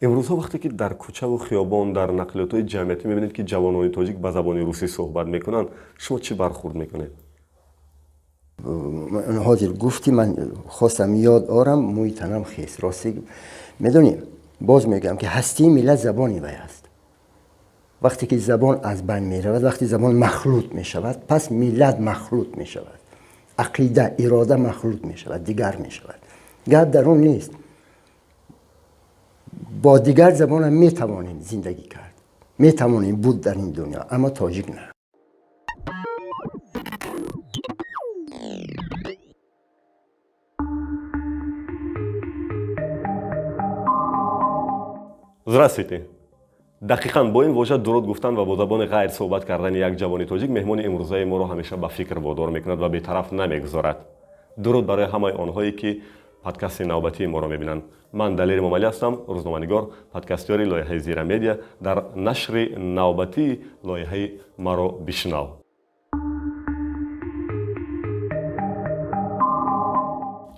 Имрӯзҳо, вақте ки дар кӯчаву хиёбон, дар нақлиётҳои ҷамъиятӣ мебинед, ки ҷавонони тоҷик ба забони русӣ суҳбат мекунанд, шумо чӣ бархурд мекунед? Ҳозир гуфтӣ, ман хостам ёд орам, мӯи танам хест. Ростӣ, медонӣ, боз мегӯям, ки ҳастии миллат забони вай аст. Вақте ки забон аз байн меравад, вақте забон махлут мешавад, пас миллат махлут мешавад, ақида, ирода махлут мешавад, дигар мешавад. Гап дар он нест, бо дигар забонам метавонем зиндагӣ кард, метавонем буд дар ин дунё, аммо тоҷик на. Здравствуйте! Дақиқан бо ин вожа дуруд гуфтан ва бо забони ғайр суҳбат кардани як ҷавони тоҷик меҳмони имрӯзаи моро ҳамеша ба фикр водор мекунад ва бетараф намегузорад. Дуруд барои ҳамаи онҳое, ки подкасти навбатии моро мебинанд. Ман Далери Момалӣ ҳастам, рӯзноманигор, подкастёри лоиҳаи Зира Медиа, дар нашри навбатии лоиҳаи «Маро бишнав».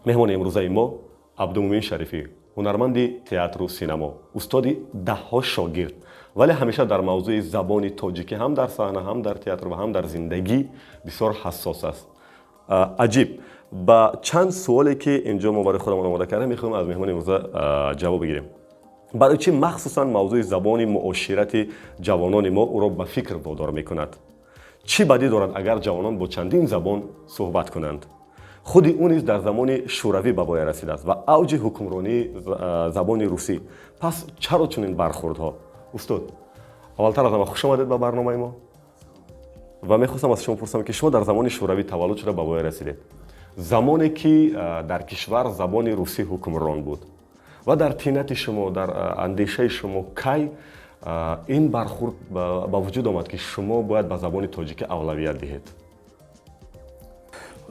Меҳмони имрӯзаи мо Абдумӯмин Шарифӣ, ҳунарманди театру синамо, устоди даҳҳо шогирд, вале ҳамеша дар мавзӯи забони тоҷикӣ ҳам дар саҳна, ҳам дар театр ва ҳам дар зиндагӣ бисёр ҳассос аст. Аҷиб, ба чанд суоле, ки инҷо мо барои худамон омода кардем, мехоҳем аз меҳмони имрӯза ҷавоб бигирем. Барои чӣ махсусан мавзӯи забони муоширати ҷавонони мо ӯро ба фикр водор мекунад? Чӣ бадӣ дорад, агар ҷавонон бо чандин забон суҳбат кунанд? Худи ӯ низ дар замони шӯравӣ ба воя расидааст ва авҷи ҳукмронии забони русӣ. Пас чаро чунин бархурдҳо? Устод, аввалтар аз ҳама, хуш омадед ба барномаи мо ва мехостам аз шумо пурсам, ки шумо дар замони шӯравӣ таваллуд шуда, ба воя расидед, замоне ки дар кишвар забони русӣ ҳукмрон буд, ва дар тинати шумо, дар андешаи шумо кай ин бархурд ба вуҷуд омад, ки шумо бояд ба забони тоҷикӣ авлавият диҳед?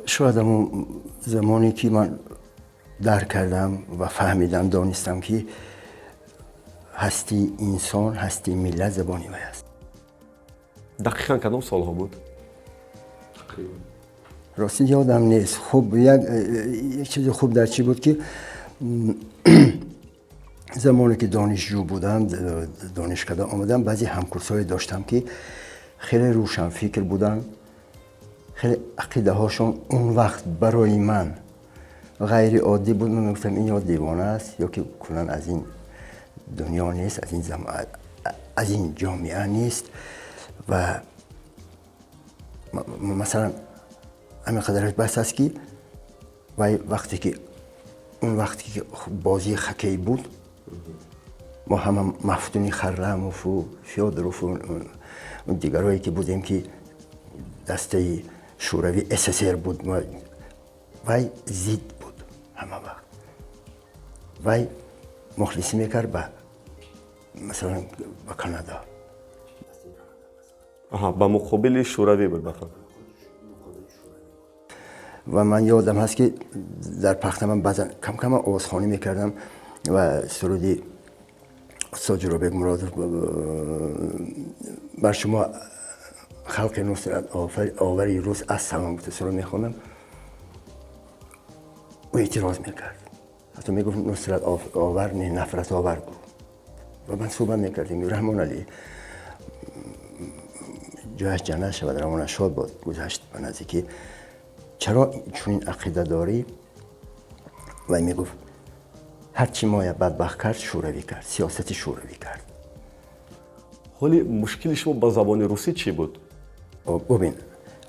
Шояд ҳамон замоне, ки ман дарк кардам ва фаҳмидам, донистам, ки ҳастии инсон, ҳастии миллат забони вай аст. Дақиқан кадом солҳо буд? Ростӣ, ёдам нест. Хуб, як чизи хуб дар чӣ буд, ки замоне ки донишҷӯ будам, донишкада омадам, баъзе ҳамкурсҳое доштам, ки хеле рӯшанфикр буданд, хеле ақидаҳошон он вақт барои ман ғайриоддӣ буд. Ман мегуфтам, ин ё девона аст, ё ки куллан аз ин дунё нест, аз ин ҷомеа нест. Ва масалан, ҳамин қадараш бас аст, ки вай вақте ки, он вақте ки бозии хоккей буд, мо ҳама мафтуни Харламову Фёдорову дигарое ки будем, ки дастаи Шӯравӣ, СССР буд, вай зид буд. Ҳама вақт вай мухлисӣ мекард ба, масалан, ба Канада. Ба муқобили Шӯравӣ буд баха. Ва ман ёдам ҳаст, ки дар пахта ман баъзан камкам овозхонӣ мекардам ва суруди устод Ҷӯробек Муродов «Бар шумо халқи нусрат овари рус ассалом» гуфта суруд мехондам. Ӯ эътироз мекард, ҳатто мегуфт: «Нусрат овар не, нафрат овар гӯ». Ва ман суҳбат мекардем. Раҳмон Алӣ, ҷояш ҷаннат шавад, равонаш шод бод, гузашт ба наздикӣ. Чаро чунин ақида дорӣ? Вай мегуфт: «Ҳарчи моя бадбахт кард, шӯравӣ кард, сиёсати шӯравӣ кард». Ҳоли мушкили шумо ба забони русӣ чӣ буд? Бубин,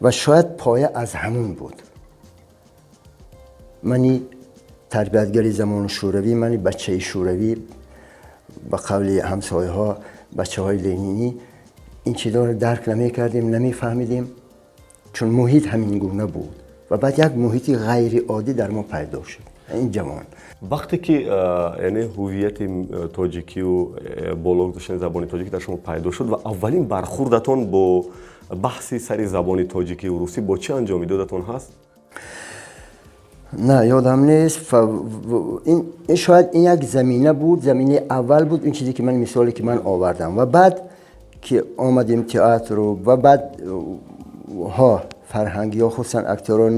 ва шояд поя аз ҳамун буд. Мани тарбиятгари замони шӯравӣ, мани бачаи шӯравӣ, ба қавли ҳамсояҳо, бачаҳои ленинӣ, ин чизҳоро дарк намекардем, намефаҳмидем, чун муҳит ҳамин гуна буд. Ва баъд як муҳити ғайриоддӣ дар мо пайдо шуд, ин ҷавон. Вақте ки, яъне, ҳуввияти тоҷикию боло гузоштани забони тоҷикӣ дар шумо пайдо шуд ва аввалин бархурдатон бо баҳси сари забони тоҷикию русӣ бо чӣ анҷом додатон ҳаст? На, ёдам нест. Ин шояд ин як замина буд, заминаи аввал буд, ин чизе ки ман, мисоле ки ман овардам. Ва баъд ки омадем театру ва баъд ҳо фарҳангиҳо, хусусан актерҳо,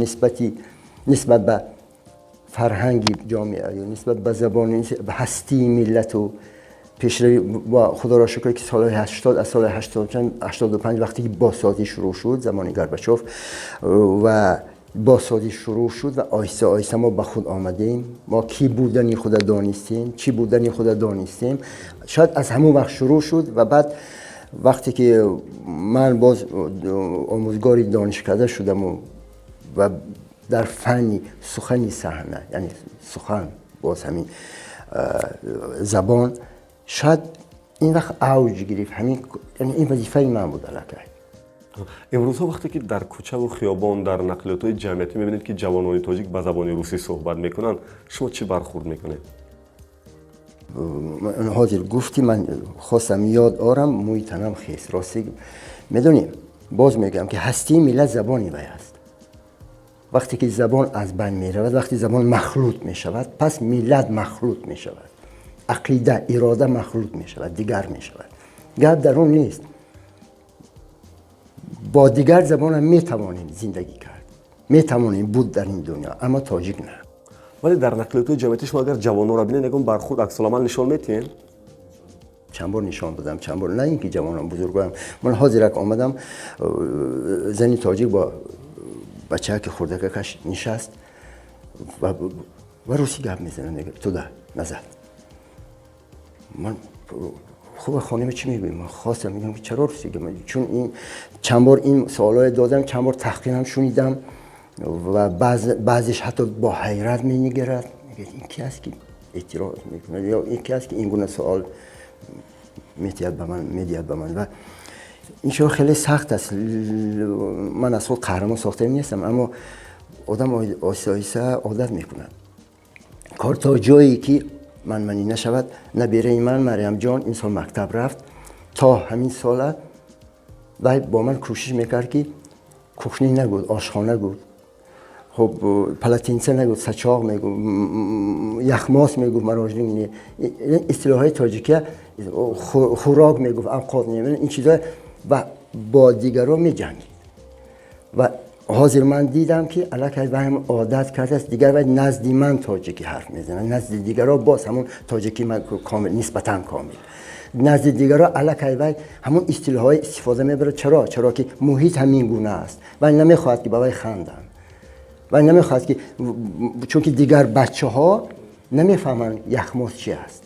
нисбат ба фарҳанги ҷомеа ё нисбат ба забон, ба ҳастии миллату. Пешравӣ ва худоро шукр, ки солҳои 80, аз соли 85, вақте ки бозсозӣ шурӯъ шуд, замони Горбачов ва бозсозӣ шурӯъ шуд ва оҳиста оҳиста мо ба худ омадем. Мо кӣ будани худа донистем, чӣ будани худа донистем. Шояд аз ҳамон вақт шурӯъ шуд. Ва баъд вақте ки ман боз омӯзгори донишкада шудаму ва дар фанни сухани саҳна, яъне сухан, боз ҳамин забон, шояд ин вақт авҷ гирифт. Ҳамин ин вазифаи ман буд аллакай. Имрӯзҳо вақте ки дар кӯчаву хиёбон, дар нақлиётҳои ҷамъиятӣ мебинед, ки ҷавонони тоҷик ба забони русӣ суҳбат мекунанд, шумо чӣ бархурд мекунед? Ҳозир гуфтӣ, ман хостам ёд орам, мӯи танам хест. Ростӣ, медонӣ, боз мегӯям, ки ҳастии миллат забони вай аст. Вақте ки забон аз байн меравад, вақте забон махлут мешавад, пас миллат махлут мешавад, ақида, ирода махлут мешавад, дигар мешавад. Гап дар он нест, бо дигар забонам метавонем зиндагӣ кард, метавонем буд дар ин дунё, аммо тоҷик на. Вале дар нақлиётҳои ҷамъиятӣ шумо агар ҷавононро бинед, ягон бархурд, аксуламал нишон метиҳед? Чанд бор нишон додам, чанд бор. На ин ки ҷавонон, бузургоям. Ман ҳозирак омадам, зани тоҷик бо бачаки хурдакакаш нишаст ва русӣ гап мезанад, мега: «Туда, назад». Ман хуб, хонуме, чӣ мегӯем? Ман хостам мегӯям, ки чаро русӣ гап? Чун ин чанд бор ин суолое додам, чанд бор таҳқирам шунидам ва баъзеш ҳатто бо ҳайрат менигарад, мегӯяд: «Ин ки аст, ки эътироз мекунад?» ё «Ин ки аст, ки ин гуна суол метиҳад ба ман, медиҳад ба ман?» Ва ин чиҳо хеле сахт аст. Ман аз худ қаҳрамон сохтанӣ нестам, аммо одам оҳиста оҳиста одат мекунад. Кор то ҷое ки манманӣ нашавад. Набераи ман Марьямҷон ин сол мактаб рафт. То ҳамин сола вай бо ман кӯшиш мекард, ки кухня нагӯд, ошхона гуд, хуб, полотенце нагӯд, сачоқ мегӯ, яхмос мегуфт, мороженое не, истилоҳҳои тоҷикия, хӯрок мегуфт, авқот не, ин чизҳо, ва бо дигарон меҷангид. Ва ҳозир ман дидам, ки аллакай вай ҳам одат кардааст. Дигар вай назди ман тоҷикӣ ҳарф мезанад, назди дигарон боз ҳамон тоҷикӣ ман комил, нисбатан комил, назди дигарон аллакай вай ҳамон истилоҳҳои истифода мебарад. Чаро? Чаро ки муҳит ҳамин гуна аст. Вай намехоҳад, ки ба вай ханданд, вай намехоҳад, ки, чунки дигар бачаҳо намефаҳманд яхмос чи аст,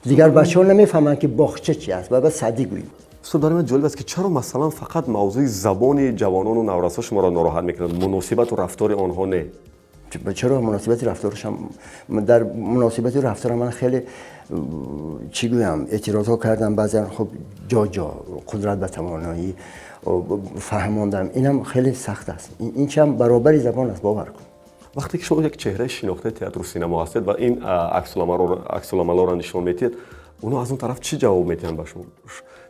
дигар бачаҳо намефаҳманд, ки боғча чи аст, ва ба садик гӯем. Устод, барои ман ҷолиб аст, ки чаро, масалан, фақат мавзӯи забони ҷавонону наврасҳо шуморо нороҳат мекунад, муносибату рафтори онҳо не? Чаро, муносибати рафторашам, дар муносибати рафтора ман хеле, чӣ гӯям, эътирозҳо кардам баъзан. Хуб, ҷо ҷо қудрат ба тавоноӣ фаҳмондам. Инам хеле сахт аст, ин чиам баробари забон аст, бовар кун. Вақте ки шумо як чеҳраи шинохтаи театру синамо ҳастед ва ин аксуламалҳоро нишон медиҳед, онҳо аз он тараф чӣ ҷавоб медиҳанд ба шумо?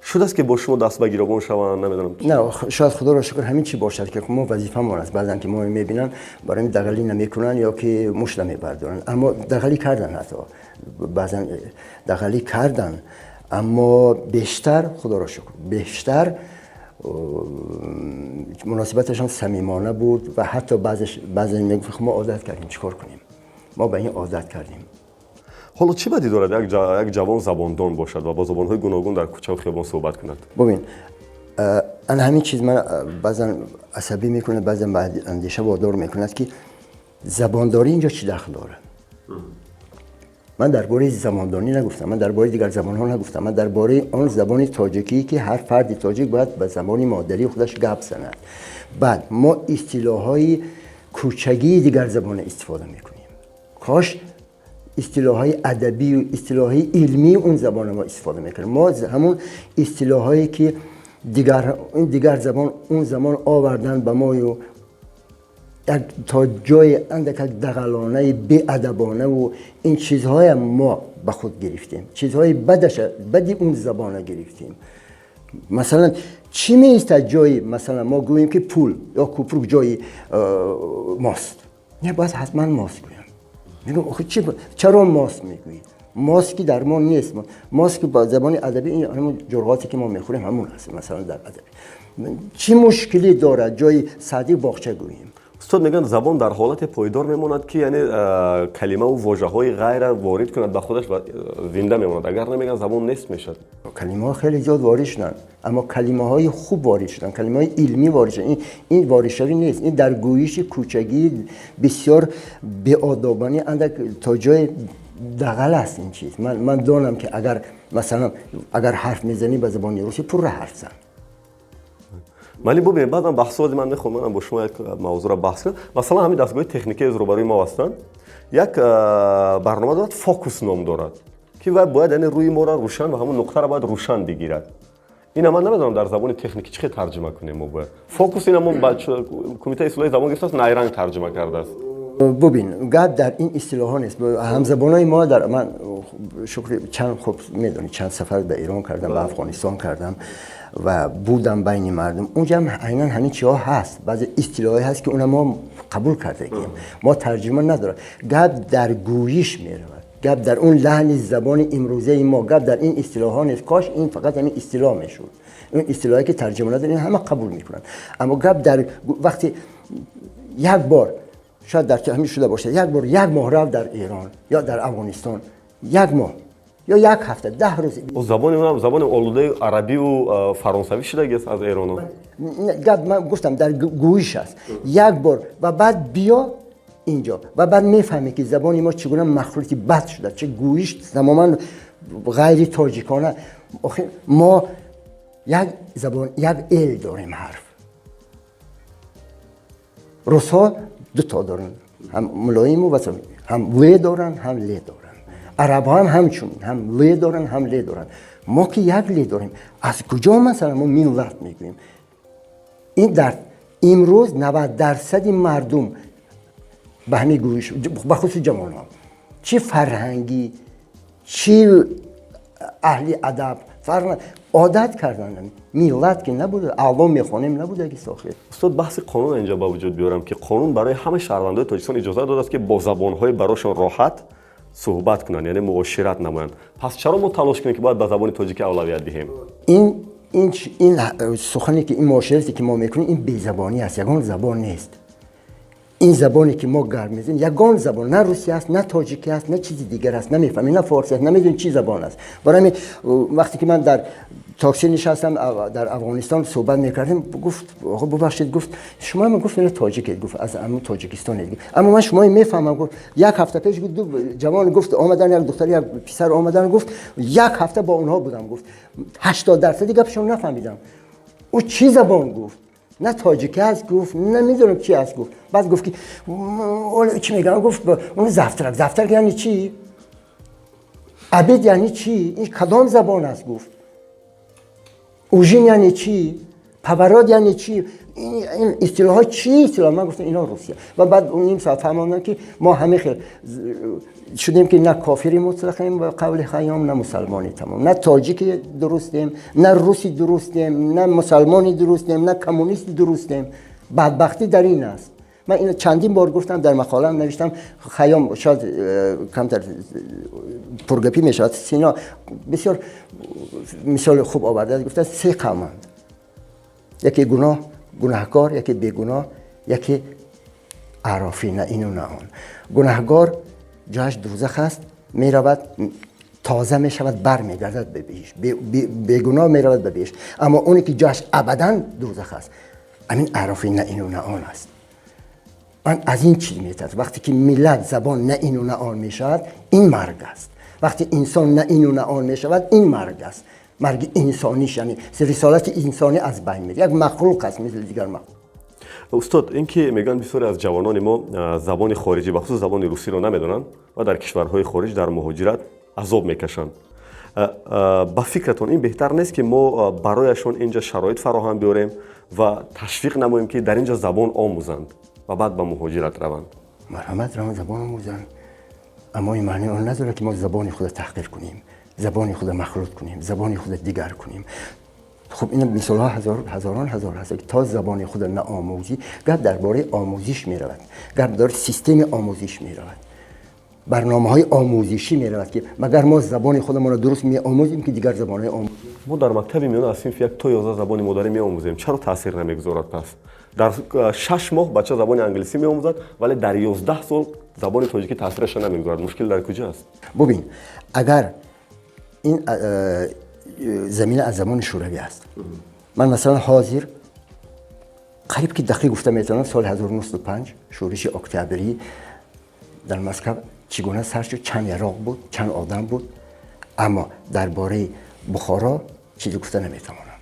Шудааст, ки бо шумо даст ба гиробон шаванд, намедонам? Не, шояд, худоро шукр, ҳамин чӣ бошад, ки мо вазифамон аст. Баъзан ки мо мебинанд, барои дағалӣ намекунанд ё ки мушт намебардоранд, аммо дағалӣ кардан, ҳатто баъзан дағалӣ кардан, аммо бештар, худоро шукр, бештар муносибаташон самимона буд. Ва ҳатто баъзе мегуфт: «Мо одат кардем, чӣ кор кунем, мо ба ин одат кардем». Ҳоло чӣ бадӣ дорад, як ҷавон забондон бошад ва бо забонҳои гуногун дар кӯчаву хиёбон суҳбат кунад? Бубин, ана ҳамин чиз ман баъзан асабӣ мекунад, баъзан ба андеша водор мекунад, ки забондорӣ инҷо чӣ дахл дорад? Ман дар бораи забондонӣ нагуфтам, ман дар бораи дигар забонҳо нагуфтам, ман дар бораи он забони тоҷикӣ, ки ҳар фарди тоҷик бояд ба забони модарии худаш гап занад. Баъд мо истилоҳҳои кӯчагии дигар забона истифода мекунем. Кош истилоҳҳои адабию истилоҳҳои илмии он забона мо истифода мекунем. Мо ҳамон истилоҳҳое ки дигар ин дигар забон он замон овардан ба мою, як то ҷои андак дағалонаи беадабонаву ин чизҳоям мо ба худ гирифтем, чизҳои бадаша, бади он забона гирифтем. Масалан, чӣ меистад ҷои, масалан, мо гӯем, ки пул ё купрук ҷои мост? Не, бояд ҳатман мост гӯям. Мегӯям: «Охи чи, чаро мост мегӯӣ? Мост ки дар мо нест». Мост ки ба забони адабӣ ин ҳамон ҷурғоте ки мо мехӯрем, ҳамон аст. Масалан, дар адабӣ чӣ мушкилӣ дорад ҷои садик боғча гӯем? Устод, мегӯянд, забон дар ҳолате пойдор мемонад, ки яъне калимаву вожаҳои ғайра ворид кунад ба худаш ва зинда мемонад. Агар намегӯянд, забон нест мешавад. Калимаҳо хеле зиёд ворид шуданд, аммо калимаҳои хуб ворид шуданд, калимаҳои илмӣ ворид шуданд. Ин воридшавӣ нест, ин дар гӯиши кӯчагӣ бисёр беодобонӣ, андак то ҷои дағал аст ин чиз. Ман донам, ки агар, масалан, агар ҳарф мезанӣ ба забони русӣ, пурра ҳарф зан. Вале бубинед, баъзан баҳсози ман мехоҳам, манам бо шумо як мавзӯъро баҳс кунам. Масалан, ҳамин дастгоҳи техникии рӯбарӯи мо ҳастанд, як барнома дорад, фокус ном дорад, ки вай бояд, яъне, рӯи моро рӯшан ва ҳамон нуқтаро бояд рӯшан бигирад. Ина ман намедонам, дар забони техникӣ чӣ хел тарҷума кунем мо бояд фокус. Ина мо кумитаи истилоҳи забон гирифтааст, найранг тарҷума кардааст. Бубин, гап дар ин истилоҳҳо нест. Ҳамзабонои мо дар ман шукри чанд, хуб медонӣ, чанд сафар ба Эрон кардам, ба Афғонистон кардам ва будам байни мардум. Унҷа ҳам айнан ҳамин чизҳо ҳаст. Баъзе истилоҳое ҳаст, ки уна мо қабул кардагием, мо тарҷума надорад. Гап дар гӯйиш меравад, гап дар он лаҳни забони имрӯзаи мо, гап дар ин истилоҳҳо нест. Кош ин фақат ҳамин истилоҳ мешуд. Он истилоҳе ки тарҷума надорад, ин ҳама қабул мекунанд. Аммо гап дар вақте як бор, шояд дар ҳамин шуда бошад, як бор як моҳ рафт дар Эрон ё дар Афғонистон, як моҳ ё як ҳафта, 10 рӯз. Забони онам забони олудаи арабиву фаронсавӣ шудагиаст аз эроно. Гап, ман гуфтам, дар гӯиш аст. Як бор ва баъд биё инҷо ва баъд мефаҳмӣ, ки забони мо чӣ гуна махлути бад шуда, чӣ гӯиш тамоман ғайри тоҷикона. Охир мо як забон, як эл дорем ҳарф. Русҳо дуто доранд, ҳам мулоиму ҳам л доранд, ҳам ле доранд. Арабҳо ҳам ҳамчунин, ҳам л доранд, ҳам ле доранд. Мо ки як ле дорем, аз куҷо, масалан, мо миллат мегӯем? Ин дар имрӯз 90 дарсади мардум ба ҳамин гӯиш, бахусус ҷавонҳо, чӣ фарҳангӣ, чӣ аҳли адаб, фарқ, одат карданд. Миллат ки набуда, аълом мехонем, набудаги сохир. Устод, баҳси қонун инҷо ба вуҷуд биёрам, ки қонун барои ҳама шаҳрвандои Тоҷикистон иҷоза додааст, ки бо забонҳои барошон роҳат суҳбат кунанд, яъне муошират намоянд. Пас чаро мо талош кунем, ки бояд ба забони тоҷикӣ авлавият диҳем? Ин сухане ки ин муоширате ки мо мекунем, ин безабонӣ аст, ягон забон нест. Ин забоне ки мо гап мезанем, ягон забон на русӣ аст, на тоҷикӣ аст, на чизи дигар аст, намефаҳмем, на форсӣ аст, намедонем чӣ забон аст. Барои ҳамин вақте ки ман дар такси нишастам, дар Афғонистон суҳбат мекардем, гуфт: «Оқо, бубахшед», гуфт, «шумо ҳам», гуфт, «ина тоҷикед», гуфт, «аз ҳамун Тоҷикистонед, аммо ман шуморо мефаҳмам», гуфт. Як ҳафта пеш, гуфт, ду ҷавон, гуфт, омадан, як духтар, як писар омадан, гуфт, як ҳафта бо онҳо будам, гуфт, 80 дарсади гапшон нафаҳмидам. Ӯ чӣ забон, гуфт, на тоҷикӣ аст, гуфт, намедонам чӣ аст, гуфт. Баъд гуфт, ки чӣ мегӯям, гуфт, он завтрак, завтрак яъне чӣ, обед яъне чӣ, ин кадом забон аст, гуфт, ужин яъне чӣ, поворот яъне чӣ, ин истилоҳҳо чӣ истилоҳ? Ман гуфтам, ино русия. Ва баъд ним соат фаҳмондам, ки мо ҳамин хел шудем, ки на кофири мутлақем ба қавли Хайём, на мусалмони тамом, на тоҷики дурустем, на руси дурустем, на мусалмони дурустем, на коммунисти дурустем. Бадбахтӣ дар ин аст. Ман ино чандин бор гуфтам, дар мақолаам навиштам. Хайём шояд камтар пургапӣ мешавад. Сино бисёр мисоли хуб овардааст, гуфтааст, се қавманд: яке гунаҳкор, яке бегуноҳ, яке аърофӣ, на ину на он. Гунаҳгор ҷояш дӯзах аст, меравад, тоза мешавад, бармегардад ба биҳишт. Бегуноҳ меравад ба биҳишт. Аммо оне ки ҷояш абадан дӯзах аст, ҳамин аърофӣ, на ину на он аст. Ман аз ин чиз метарсам. Вақте ки миллат, забон на ину на он мешавад, ин марг аст. Вақте инсон на ину на он мешавад, ин марг аст, марги инсониш, яъне рисолати инсонӣ аз байн меравад. Як махлуқ аст мисли дигар махлуқ. Устод, ин ки мегӯянд, бисёре аз ҷавонони мо забони хориҷӣ, бахусус забони русиро намедонанд ва дар кишварҳои хориҷ дар муҳоҷират азоб мекашанд, ба фикратон, ин беҳтар нест, ки мо барояшон инҷа шароит фароҳам биёрем ва ташвиқ намоем, ки дар инҷа забон омӯзанд ва баъд ба муҳоҷират раванд? Марҳамат, раванд, забон омӯзанд. Аммо ин маънии он надорад, ки мо забони худро таҳқир кунем, забони худро махлут кунем, забони худро дигар кунем. Хуб, ин мисолҳо ҳазорон ҳазор ҳаст, ки то забони худро наомӯзӣ. Гап дар бораи омӯзиш меравад, гап дар системи омӯзиш меравад. Барномаҳои омӯзишӣ меравад, ки магар мо забони худамонро дуруст меомӯзем, ки дигар забонҳои омӯзем? Мо дар мактаби миёна аз синфи 1 то 11 забони модарӣ меомӯзем. Чаро таъсир намегузорад? Пас дар 6 моҳ бача забони англисӣ меомӯзад, вале дар 11 сол забони тоҷикӣ таъсираша намегузорад. Мушкил дар куҷо аст? Бубин, агар ин замина аз замони шӯравӣ аст, ман масалан ҳозир қариб ки дақиқ гуфта метавонам, соли 1905 шӯриши октябрӣ дар Москва чӣ гуна сар шуд, чанд яроқ буд, чанд одам буд, аммо дар бораи Бухоро чизе гуфта наметавонам.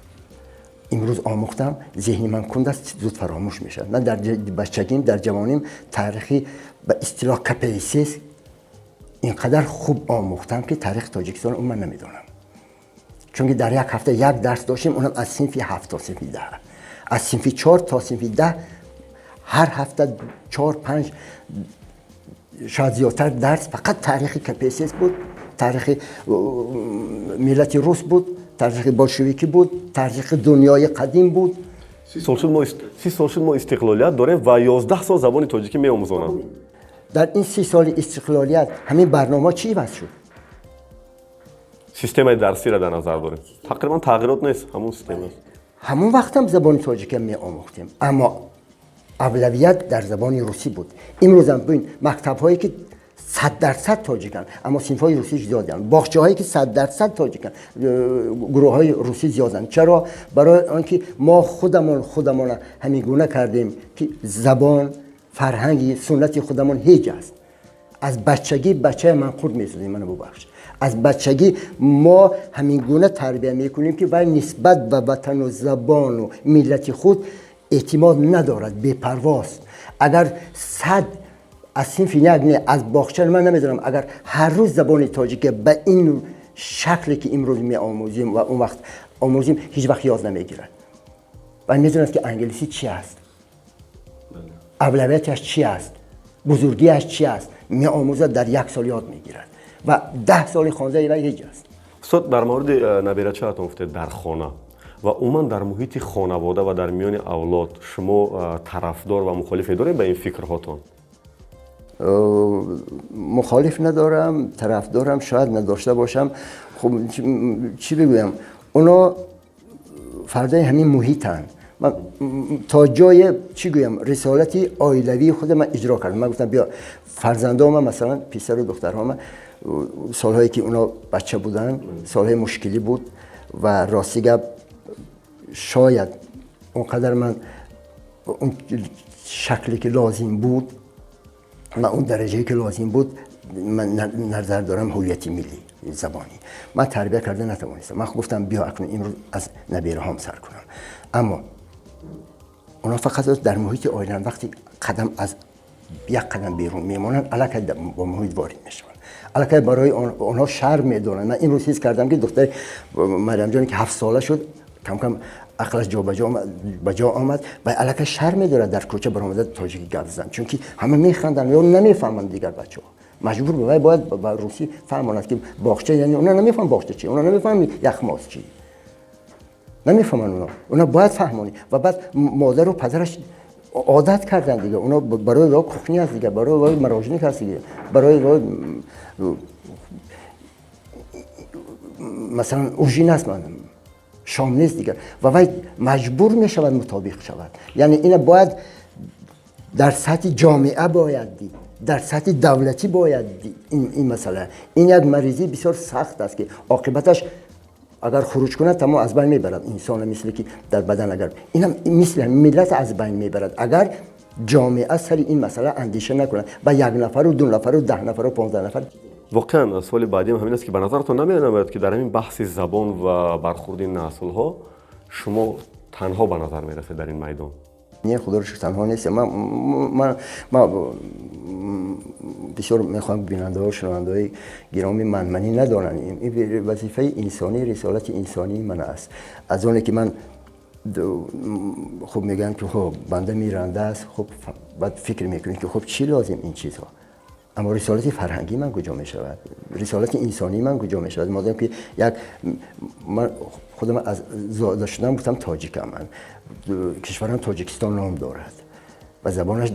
Имрӯз омӯхтам, зеҳни ман кунд аст, зуд фаромӯш мешавад. Ман дар бачагим, дар ҷавоним таърихи ба истилоҳ КПСС инқадар хуб омӯхтам, ки таърихи Тоҷикистон ман намедонам, чунки дар як ҳафта як дарс доштем, онам аз синфи 7 то синфи 10, аз синфи 4 то синфи 10, ҳар ҳафта чор, панҷ, шояд зиёдтар дарс фақат таърихи КПСС буд, таърихи миллати рус буд, таърихи болшевикӣ буд, таърихи дунёи қадим буд. 30 сол шуд мо истиқлолият дорем ва 11 сол забони тоҷикӣ меомӯзонанд. Дар ин 30 соли истиқлолият ҳамин барнома чӣ иваз шуд? Системаи дарсиро дар назар дорем. Тақрибан тағйирот нест, ҳамун система аст. Ҳамон вақтам забони тоҷикӣ меомӯхтем, аммо авлавият дар забони русӣ буд. Имрӯзам бибин, мактабҳое ки 100% тоҷиканд, аммо синфҳои русӣ зиёданд, боғчаҳое ки 100% тоҷиканд, гурӯҳҳои русӣ зиёданд. Чаро? Барои он ки мо худамон худамона ҳамин гуна кардем, ки забон, фарҳанги суннати худамон ҳеҷ аст. Аз бачагӣ бачаи манқурт месозем, мана бубахш, аз бачагӣ мо ҳамин гуна тарбия мекунем, ки вай нисбат ба ватану забону миллати худ эътимод надорад, бепарвост. Агар сад аз синфи як, не, аз боғча, ман намедонам, агар ҳар рӯз забони тоҷикӣ ба ин шакле ки имрӯз меомӯзем ва он вақт омӯзем, ҳеҷ вақт ёд намегирад. Ва медонад, ки англисӣ чи аст, авлавияташ чи аст, бузургиаш чи аст, меомӯзад, дар як сол ёд мегирад ва 10 соли хондаи вай ҳеҷ аст. Устод, дар мавриди набирачаатон гуфтед. Дар хона ва умуман дар муҳити хонавода ва дар миёни авлод шумо тарафдор ва мухолифе доред ба ин фикрҳотон? Мухолиф надорам, тарафдорам шояд надошта бошам. Хуб, чӣ бигӯям, оно фардаи ҳамин муҳитанд. Ман то ҷое, чӣ гӯям, рисолати оилавии худ ман иҷро кардам. Ман гуфтам, биё, фарзандома, масалан писару духтарҳома, солҳое ки оно бача буданд, солҳои мушкилӣ буд ва рости гап, шояд он қадар ман он шакле ки лозим буд ва он дараҷае ки лозим буд, ман назар дорам ҳувияти миллӣ, забонӣ, ман тарбия карда натавонистам. Ман гуфтам, биё, акнун имрӯз аз набираҳом сар кунам. Аммо онҳо фақат дар муҳити оилаанд. Вақти қадам аз як қадам берун мемонанд, аллакай бо муҳит ворид мешаванд, аллакай барои онҳо шарм медоранд. Ман имрӯз ҳис кардам, ки духтари Марьямҷоне, ки 7 сола шуд, камкам ақлаш ба ҷо омад ва аллакай шарм медорад дар кӯча баромада тоҷикӣ гап зан, чунки ҳама механданд ё намефаҳманд. Дигар бачаҳо маҷбур вай бояд ба русӣ фаҳмонад, ки боғча, яъне онҳо намефаҳманд боғча чи, онҳо намефаҳманд яхмоз чи, намефаҳманд онҳо. Онҳо бояд фаҳмонӣ ва баъд модару падараш одат карданд дига. Онҳо барои во кухня аст дига, барои вой мороженик аст дига, барои вой масалан ужин аст, шом нест дигар, ва вай маҷбур мешавад мутобиқ шавад. Яъне ина бояд дар сатҳи ҷомеа бояд дид, дар сатҳи давлатӣ бояд дид ин масъала. Ин як маризии бисёр сахт аст, ки оқибаташ агар хуруҷ кунад, тамом аз байн мебарад инсона, мисле ки дар бадан агар инам мисли миллат аз байн мебарад, агар ҷомеа сари ин масъала андеша накунад ба як нафару ду нафару 10 нафару 15 нафар. Воқеан, суоли баъдиам ҳамин аст, ки ба назаратон намеонамояд, ки дар ҳамин баҳси забон ва бархурди наслҳо шумо танҳо ба назар мерасед дар ин майдон? Не, худоро шукр, танҳо нестам. Ман бисёр мехоҳам бинандаҳо, шунавандаҳои гиромӣ манманӣ надоранд. Ин вазифаи инсонӣ, рисолати инсонии ман аст. Аз оне ки ман хуб мегӯям, ки хуб, банда миранда аст, хуб, баъд фикр мекунем, ки хуб, чӣ лозим ин чизҳо, аммо рисолати фарҳангии ман куҷо мешавад, рисолати инсонии ман куҷо мешавад? Модам ки як ман худам аз зода шудам гуфтам тоҷикам, ман кишварам Тоҷикистон ном дорад. Ва забонаш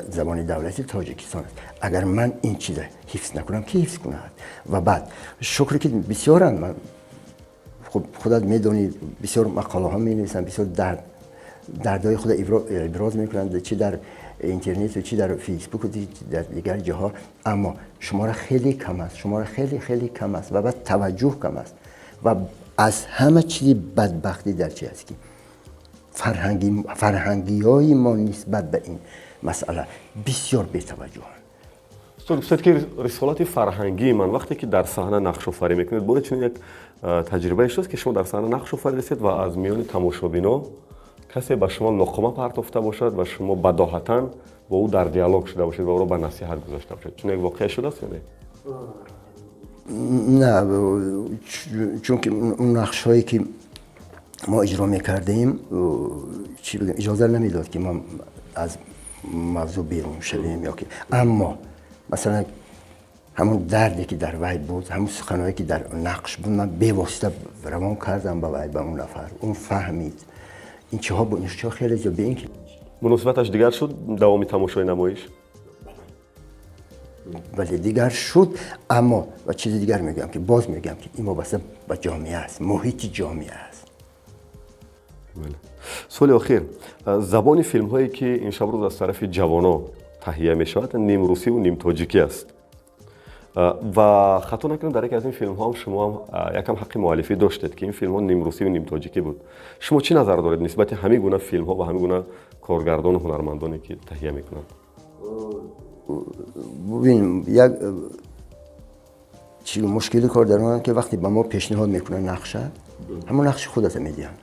забони давлати Тоҷикистон аст. Агар ман ин чиза ҳифз накунам, ки ҳифз кунад? Ва баъд, шукре, ки бисёранд, ман худат медонӣ, бисёр мақолаҳо менависанд, бисёр дардҳои худа иброз мекунанд, чи дар интернету, чи дар Фейсбуку, дар дигар ҷоҳо, аммо шумора хеле кам аст, шумора хеле хеле кам аст ва баъд таваҷҷӯҳ кам аст. Ва аз ҳама чизи бадбахтӣ дар чи аст, ки фарҳангиҳои мо нисбат ба ин масъала бисёр бетаваҷҷӯҳанд. Устод, гуфтед, ки рисолати фарҳангии ман, вақте ки дар саҳна нақшофарӣ мекунед, боре чунин як таҷрибае шудааст, ки шумо дар саҳна нақш офаридастед ва аз миёни тамошобино касе ба шумо луқма партофта бошад ва шумо бадоҳатан бо ӯ дар диалог шуда бошед ва ӯро ба насиҳат гузошта бошед? Чунин як воқеа шудааст ё не? На, чунки он нақшҳое, ки мо иҷро мекардем, чӣ бигӯям, иҷоза намедод, ки мо аз мавзӯъ берун шавем ё ки, аммо масалан, ҳамон дарде, ки дар вай буд, ҳамон суханҳое, ки дар нақш буд, ман бевосита равон кардам ба вай, ба он нафар. Он фаҳмид. Ин чиҳо бо ин чиҳо хеле зиёд бе ин ки Муносибаташ дигар шуд давоми тамошои намоиш? Бале, дигар шуд. Аммо ва чизи дигар мегӯям, ки боз мегӯям, ки ин вобаста ба ҷомеа аст, муҳити ҷомеа аст. Суоли охир: забони филмҳое, ки ин шабрӯз аз тарафи ҷавоно таҳия мешавад, нимрусиву нимтоҷикӣ аст ва хато накунам, дар яке аз ин филмҳо ҳам шумо ҳам якам ҳаққи муаллифӣ доштед, ки ин филмҳо нимрусиву нимтоҷикӣ буд. Шумо чӣ назар доред нисбати ҳамин гуна филмҳо ва ҳамин гуна коргардону ҳунармандоне, ки таҳия мекунанд? Бубин, як чи мушкили кор дар он, ки вақте ба мо пешниҳод мекунанд нақша, ҳамон нақши худата медиҳанд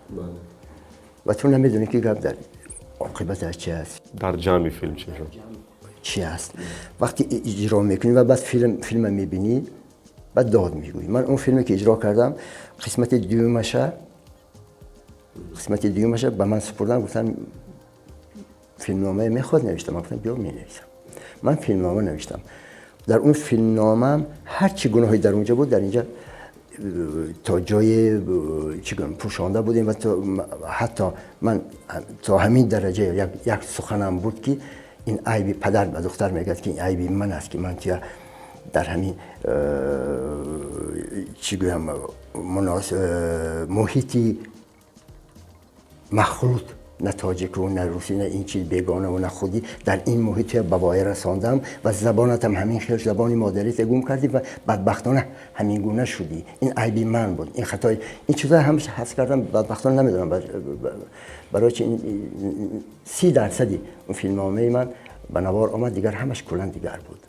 ва ту намедонӣ, ки гап дар оқибаташ чи аст. Дар ҷамъи филм чӣ мешавад? Чи аст. Вақте иҷро мекунӣ ва баъд филма мебинӣ, баъд дод мегӯӣ. Ман он филме, ки иҷро кардам, қисмати дуюмаша ба ман супурдан, гуфтан, филмномае мехоҳад навиштам. Ман гуфтам, биё, менависам. Ман филмнома навиштам. Дар он филмномаам ҳар чӣ гуноҳе дар онҷа буд, дар инҷа то ҷое, чӣ гӯям, пӯшонда будем ва ҳатто ман то ҳамин дараҷа як суханам буд, ки ин айби падар ба духтар мегӯяд, ки ин айби ман аст, ки ман туя дар ҳамин, чӣ гӯям, муҳити махлут, на тоҷику, на русӣ, на ин чиз, бегонаву на худӣ, дар ин муҳит туя ба воя расондам ва забонатам ҳамин хел, забони модарите гум кардӣ ва бадбахтона ҳамин гуна шудӣ. Ин айби ман буд, ин хатои, ин чизҳои ҳамаша ҳафз кардам. Бадбахтона намедонам барои чи 30 дарсади он филмномаи ман ба навор омад, дигар ҳамаш куллан дигар буд.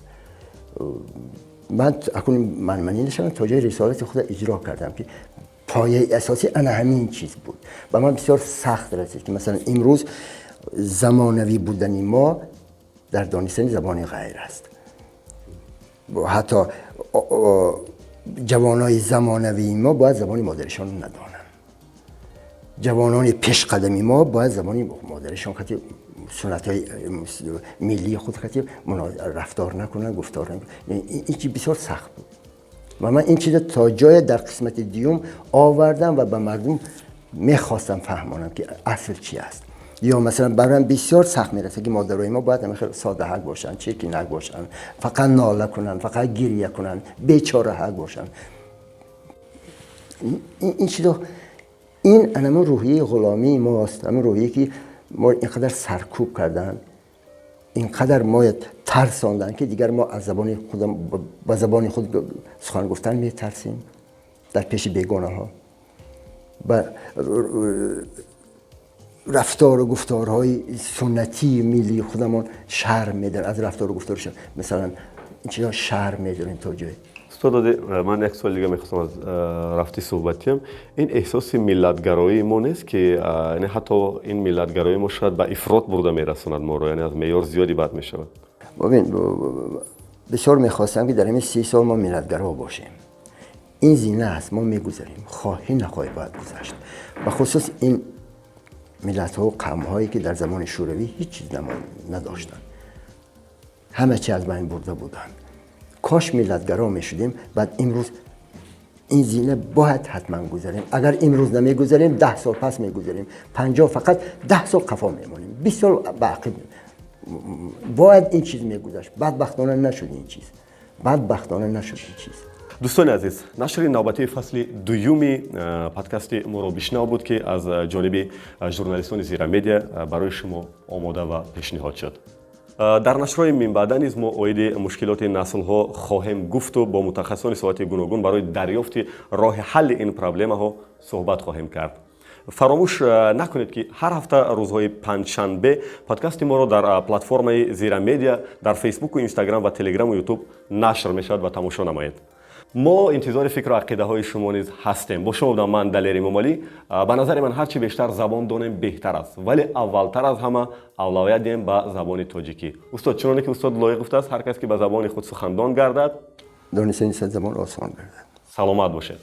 Ман акун манманӣ нашавам, то ҷои рисолати худа иҷро кардам, ки пояи асосӣ ана ҳамин чиз буд. Ба ман бисёр сахт расид, ки масалан, имрӯз замонавӣ будани мо дар донистани забони ғайр аст. Ҳатто ҷавонои замонавии мо бояд забони модаришонро надонанд. Ҷавонони пешқадами мо бояд забони модаришон хати, суннатҳои миллии худ хати рафтор накунанд, гуфтор накунанд. Ин чи бисёр сахт буд ва ман ин чизро то ҷое дар қисмати дуюм овардам ва ба мардум мехостам фаҳмонам, ки асл чи аст. Ё масалан, бароям бисёр сахт мерасад, ки модарои мо бояд ҳама хеле содаҳак бошанд, чиркинак бошанд, фақат нола кунанд, фақат гиря кунанд, бечораҳак бошанд. Ин чизо, ин анамон рӯҳияи ғуломии мост, ҳамин рӯҳие, ки мо инқадар саркӯб карданд, инқадар мо тарсонданд, ки дигар мо аз забони худам, ба забони худ сухан гуфтан метарсем дар пеши бегонаҳо. Ба рафтору гуфторҳои суннатии миллии худамон шарм медорем, аз рафтору гуфторшон, масалан, ин чизо шарм медорем то ҷое. Устод, ман як суоли дига мехостам аз рафти суҳбатиам. Ин эҳсоси миллатгароии мо нест, ки яъне ҳатто ин миллатгароии мо шояд ба ифрот бурда мерасонад моро, яъне аз меъёр зиёди бад мешавад? Бибин, бисёр мехостам, ки дар ҳамин 30 сол мо миллатгаро бошем. Ин зина аст, мо мегузарем, хоҳӣ нахоҳӣ бояд гузашт. Бахусус ин миллатҳо, қавмҳое, ки дар замони Шӯравӣ ҳеҷ чиз надоштанд, ҳама чи аз байн бурда буданд. Кош миллатгаро мешудем. Баъд имрӯз ин зина бояд ҳатман гузарем. Агар имрӯз намегузарем, 10 сол пас мегузарем, 50, фақат 10 сол қафо мемонем, 20 сол ба ақиб. Бояд ин чиз мегузашт. Бадбахтона нашуд ин чиз, бадбахтона нашуд ин чиз. Дӯстони азиз, нашри навбатии фасли дуюми подкасти моро бишнав буд, ки аз ҷониби журналистони Зира Медиа барои шумо омода ва пешниҳод шуд. Дар нашрҳои минбаъда низ мо оиди мушкилоти наслҳо хоҳем гуфту бо мутахассисони соҳати гуногун барои дарёфти роҳи ҳалли ин проблемаҳо суҳбат хоҳем кард. Фаромӯш накунед, ки ҳар ҳафта рӯзҳои панҷшанбе подкасти моро дар платформаи Зира Медиа дар Фейсбуку, Инстаграм ва Телеграму Ютуб нашр мешавад ва тамошо намоед. Мо интизори фикру ақидаҳои шумо низ ҳастем. Бо шумо будам ман, Далери Эмомалӣ. Ба назари ман, ҳар чӣ бештар забон донем, беҳтар аст, вале аввалтар аз ҳама авлавият диҳем ба забони тоҷикӣ. Устод, чуноне ки устод Лоиқ гуфтааст, ҳар кас ки ба забони худ сухандон гардад, донистани сад забон осон гардад. Саломат бошед.